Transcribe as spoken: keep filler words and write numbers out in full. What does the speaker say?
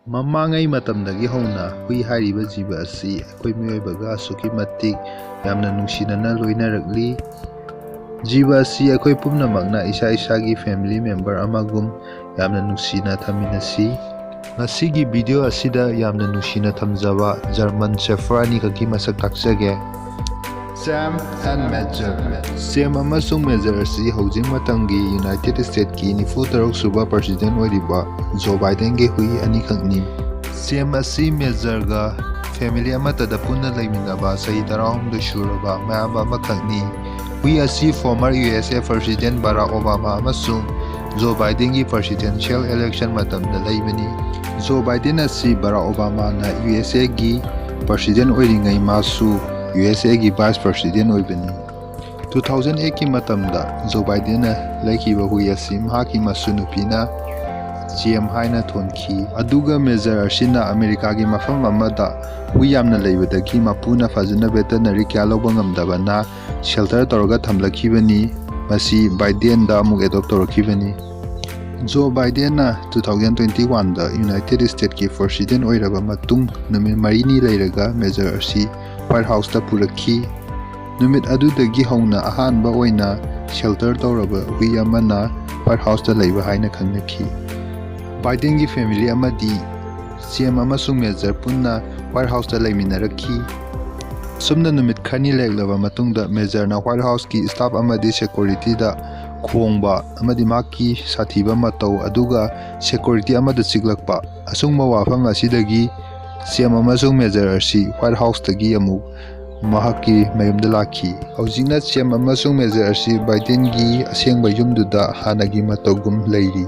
ꯃꯃꯥꯡꯉꯩ ꯃꯇꯝꯗꯒꯤ ꯍꯧꯅ ꯍꯨꯏ ꯍꯥꯏꯔꯤꯕ ꯖꯤꯕ ꯑꯁꯤ ꯑꯩꯈꯣꯏ ꯃꯤꯑꯣꯏꯕꯒ ꯑꯁꯨꯛꯀꯤ ꯃꯇꯤꯛ ꯌꯥꯝꯅ ꯅꯨꯡꯁꯤꯅꯅ ꯂꯣꯏꯅꯔꯛꯂꯤ꯫ ꯖꯤꯕ ꯑꯁꯤ ꯑꯩꯈꯣꯏ ꯄꯨꯝꯅꯃꯛꯅ ꯏꯁꯥ ꯏꯁꯥꯒꯤ family member ꯑꯃꯒꯨꯝ ꯌꯥꯝꯅ ꯅꯨꯡꯁꯤꯅ ꯊꯝꯃꯤꯟꯅꯁꯤ꯫ ꯉꯁꯤꯒꯤ video ꯑꯁꯤꯗ ꯌꯥꯝꯅ ꯅꯨꯡꯁꯤꯅ ꯊꯝꯖꯕ German Shepherd ꯑꯅꯤꯈꯛꯀꯤ ꯃꯁꯛ ꯇꯥꯛꯆꯒꯦ꯫ Sam and Major꯫ Sam ꯑꯃꯁꯨꯡ Major ꯑꯁꯤ ꯍꯧꯖꯤꯛ ꯃꯇꯝꯒꯤ United States ꯀꯤ ꯅꯤꯐꯨ ꯇꯔꯨꯛ ꯁꯨꯕ President ꯑꯣꯏꯔꯤꯕ Joe Biden ꯒꯤ ꯍꯨꯏ ꯑꯅꯤꯈꯛꯅꯤ꯫ Sam ꯑꯁꯤ Major ꯒ family ꯑꯃꯠꯇꯗ ꯄꯨꯟꯅ ꯂꯩꯃꯤꯟꯅꯕ ꯆꯍꯤ ꯇꯔꯥꯍꯨꯝꯗꯣꯏ ꯁꯨꯔꯕ ꯃꯌꯥꯝꯕ ꯑꯃꯈꯛꯅꯤ꯫ ꯍꯨꯏ ꯑꯁꯤ former U S A President Barack Obama ꯑꯃꯁꯨꯡ Joe Biden ꯒꯤ presidential election ꯃꯇꯝꯗ ꯂꯩꯕꯅꯤ꯫ Joe Biden ꯑꯁꯤ Barack Obama ꯅ U S A ꯒꯤ President ꯑꯣꯏꯔꯤꯉꯩ ꯃꯥꯁꯨ U S A ꯒꯤ Vice President ꯑꯣꯏꯕꯅꯤ꯫ Two thousand eight ꯀꯤ ꯃꯇꯝꯗ Joe Biden ꯅ ꯂꯩꯈꯤꯕ ꯍꯨꯏ ꯑꯁꯤ ꯃꯍꯥꯛꯀꯤ ꯃꯁꯨ ꯅꯨꯄꯤꯅ Sam ꯍꯥꯏꯅ ꯊꯣꯟꯈꯤ꯫ ꯑꯗꯨꯒ Major ꯑꯁꯤꯅ ꯑꯃꯦꯔꯤꯀꯥꯒꯤ ꯃꯐꯝ ꯑꯃꯗ ꯍꯨꯏ ꯌꯥꯝꯅ ꯂꯩꯕꯗꯒꯤ ꯃꯄꯨꯅ ꯐꯖꯅ veterinary care ꯂꯧꯕ ꯉꯝꯗꯕꯅ shelter ꯇꯧꯔꯒ ꯊꯝꯂꯛꯈꯤꯕꯅꯤ꯫ ꯃꯁꯤ Biden ꯗ ꯑꯃꯨꯛ adopt ꯇꯧꯔꯛꯈꯤꯕꯅꯤ꯫ Joe Biden ꯅ two thousand twenty one ꯗ United States ꯀꯤ President ꯑꯣꯏꯔꯕ ꯃꯇꯨꯡ ꯅꯨꯃꯤꯠ ꯃꯔꯤꯅꯤ ꯂꯩꯔꯒ Major ꯑꯁꯤ White House ꯇ ꯄꯨꯔꯛꯈꯤ꯫ ꯅꯨꯃꯤꯠ ꯑꯗꯨꯗꯒꯤ ꯍꯧꯅ ꯑꯍꯥꯟꯕ ꯑꯣꯏꯅ shelter ꯇꯧꯔꯕ ꯍꯨꯏ ꯑꯃꯅ White House ꯇ ꯂꯩꯕ ꯍꯥꯏꯅ ꯈꯪꯅꯈꯤ꯫ Biden ꯒꯤ family ꯑꯃꯗꯤ Sam ꯑꯃꯁꯨꯡ Major ꯄꯨꯟꯅ White House ꯇ ꯂꯩꯃꯤꯟꯅꯔꯛꯈꯤ꯫ ꯑꯁꯨꯝꯅ ꯅꯨꯃꯤꯠ ꯈꯔꯅꯤ ꯂꯩꯔꯛꯂꯕ ꯃꯇꯨꯡꯗ Major ꯅ White House ꯀꯤ staff ꯑꯃꯗꯤ security ꯗ ꯈꯣꯡꯕ ꯑꯃꯗꯤ ꯃꯍꯥꯛꯀꯤ ꯁꯥꯊꯤꯕ ꯃꯇꯧ ꯑꯗꯨꯒ security ꯑꯃꯗ ꯆꯤꯛꯂꯛꯄ ꯑꯁꯨꯝꯕ ꯋꯥꯐꯝ ꯑꯁꯤꯗꯒꯤ Sam ꯑꯃꯁꯨꯡ Major ꯑꯁꯤ White House ꯇꯒꯤ ꯑꯃꯨꯛ ꯃꯍꯥꯛꯀꯤ ꯃꯌꯨꯝꯗ ꯂꯥꯛꯈꯤ꯫ ꯍꯧꯖꯤꯛꯅ Sam ꯑꯃꯁꯨꯡ Major ꯑꯁꯤ Biden ꯒꯤ ꯑꯁꯦꯡꯕ ꯌꯨꯝꯗꯨꯗ ꯍꯥꯟꯅꯒꯤ ꯃꯇꯧꯒꯨꯝ ꯂꯩꯔꯤ꯫